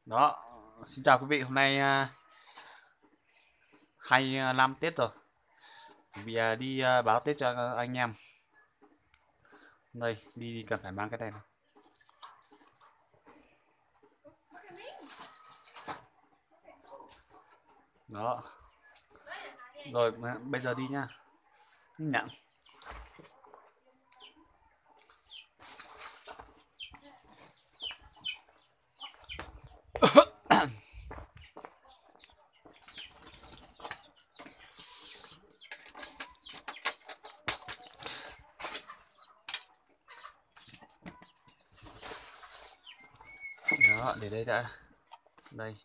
Đó, xin chào quý vị, hôm nay, à, hay, à, năm Tết rồi. Vì, à, đi, à, báo Tết cho anh em. Đây, đi, đi cần phải mang cái này này. Đó. Rồi, mà bây giờ đi nha. Nhắn. Đó, để đây đã. Đây.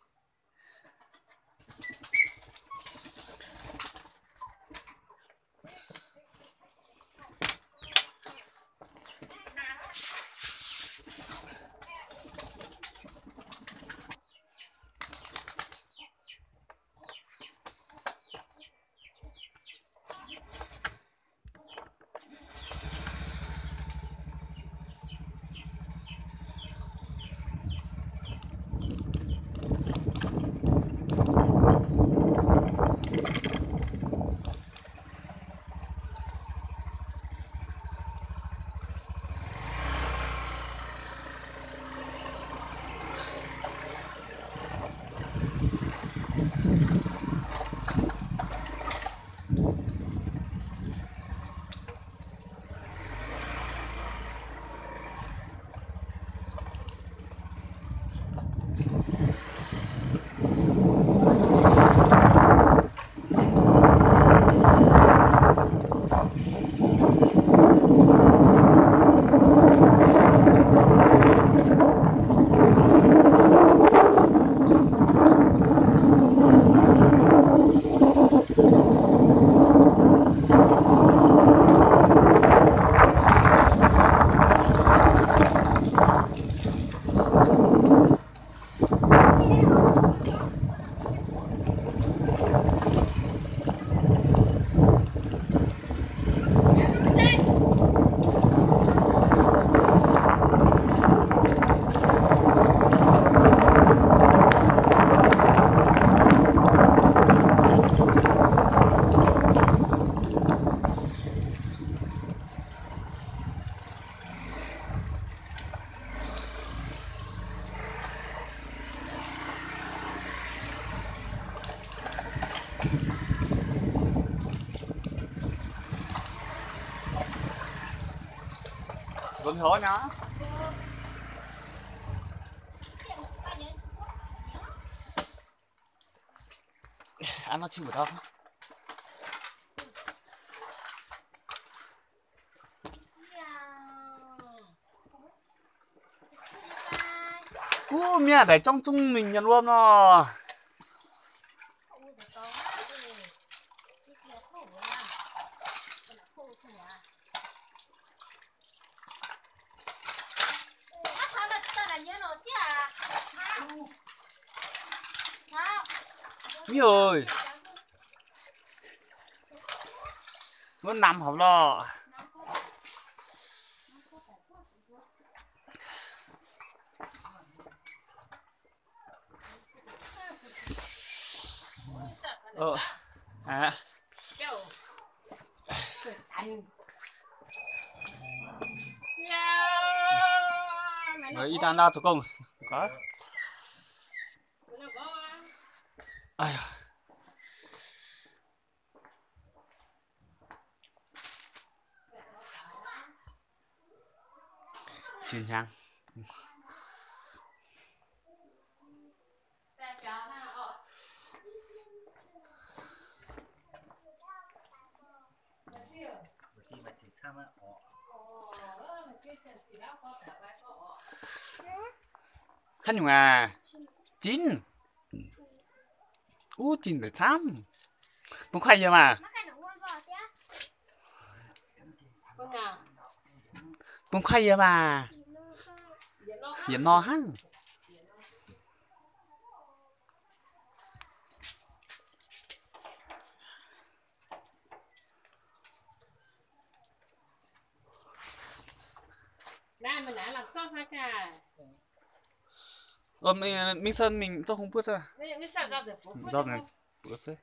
Vốn hố nó. Ăn nó chịu ở đâu? Ú, mienh đaix zorngv zungv mingh nyanc wuom nor. Mienh ơi, mbuo namx hopv lorqc. Ih dangh nor zoux gong. Zinh hnyangx. Haaix nyungc aac? Zinh. Uv, zinh deix camv. Bun kuaaiv yie maah. Bun kuaaiv yie maah. Yietc nor hnangv. Mingh se mingh zorqv hung buov se. Nzormc buov se.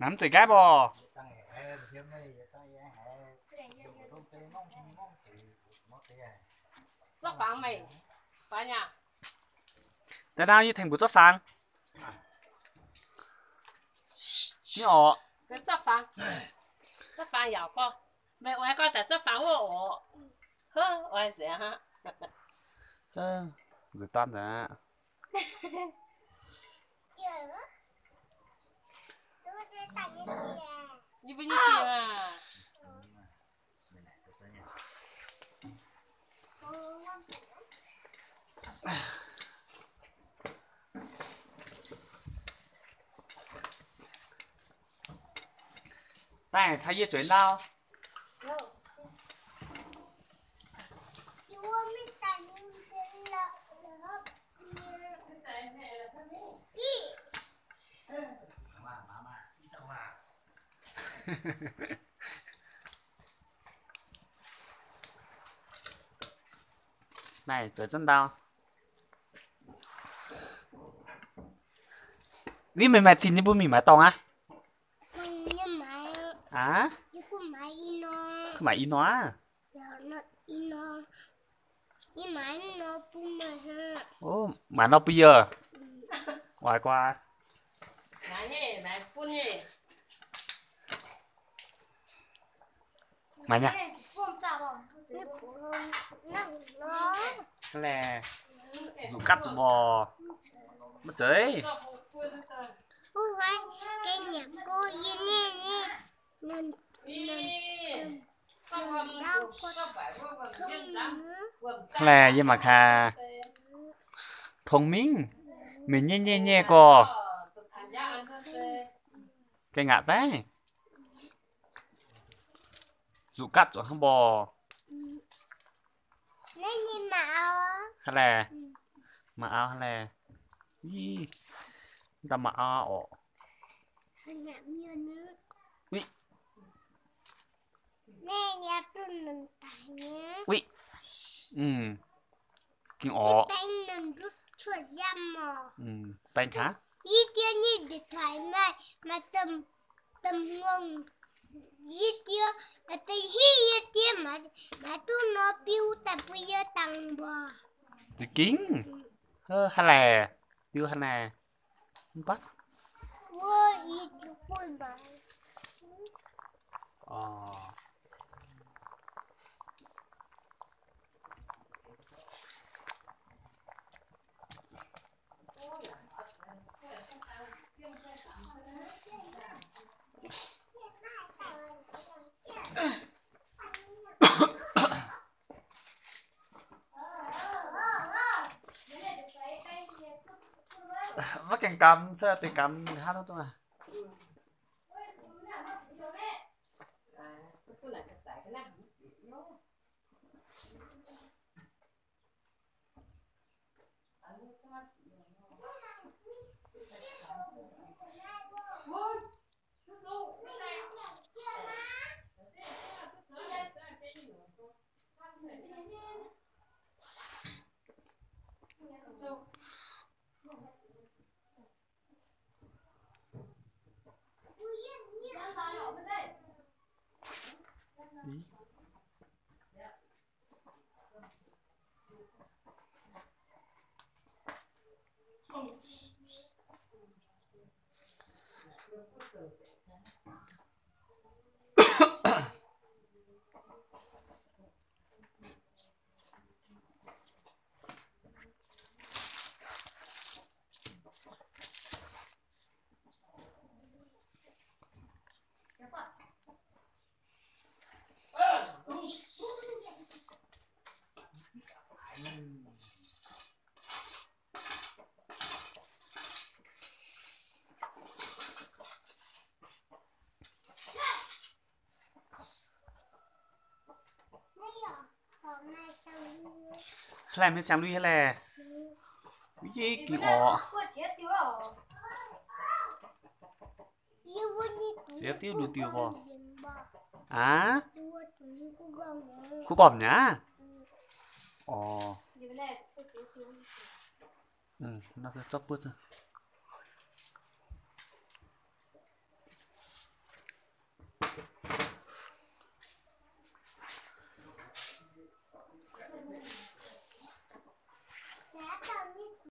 Namx zeiz nqaaiv mborqc. Da'naaiv yie tengx mbuo zorqv fangx. Ni orqc. Meih oix gorngv daaih zorqv fangx wuov orqc. Nzueic daan aqv. Daaih caux yie zueiz ndau. Naaiv zueiz zunv ndau. Win, meih maaih zinh nyei mbuo mingh maaiz dorngx aqv? Aa, kuv maaiz i nor aqv. Maaiz nor bun yie. Oix guai. Maaih nyei. Laeh, zuqc gapv zuqc mborqc. Maiv zeiz. Laeh, yie mangc gaax. Tongx mingh, meih nyei nyei nyei gorx. Gaengh ngaatc daaih. Zuqc gapv zuqc hnangv mborqc. Haaix laeh, maaih auv haaix laeh. Ih, mv daaih maaih auv orqc. Uiv, uiv, gengh orqc. Baeng gaax. Za'gengh. Haaix laeh, biu haaix laeh. Mv baac. Orqc. Maiv gaengh gamh, se deix gamh hnangv duqv aqv. Hlaih hmei siangx lui haic laeh. Yie ging orqc. Ziex diuv nduqc diuh mbuo. Aav, kuv gormx mi'aqv. Orqc. Zorqv buov.